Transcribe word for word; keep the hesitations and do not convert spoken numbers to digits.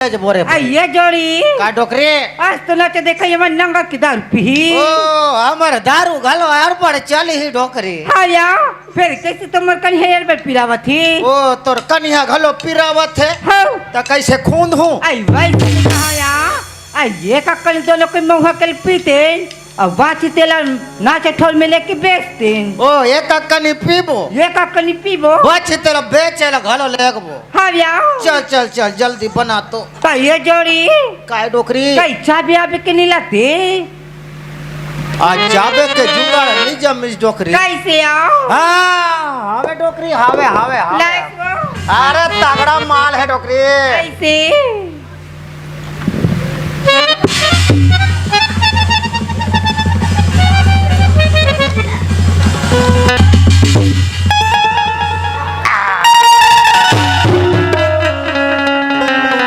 बेच बोरे आ, ये जोड़ी। का डोकरी? आज तो नच देखा, ये मन नंगा की दारू पी। ओ, हमर दारू घलो अड़बड़ चली ही डोकरी। हाँ या, फिर कैसे तुम्हार कन्हैया अड़बड़ पिरावत ही? ओ, तोर कन्हैया घलो पिरावत हे। हाँ। त कैसे खूंद हूँ? आई वैसे कहा या, आई ये का कल दोनों के महुआ कल पीते। अब बाची तेला नाचे ठोल में लेके बेचते। ओ, एक कनी पीबो। एक कनी पीबो। बाची तेला बेचे ला घलो लेगबो। हाँ भैया। चल, चल, चल, जल्दी बना तो। का ये जोड़ी? काय डोकरी? कई चाबी आबे के नहीं लाते? आ चाबे के जुगाड़ नहीं जमिस डोकरी। कैसे आओ? हाँ, हवे डोकरी, हवे, हवे, हवे। लाइस वो? अरे तगड़ा माल है डोकरी। कैसे?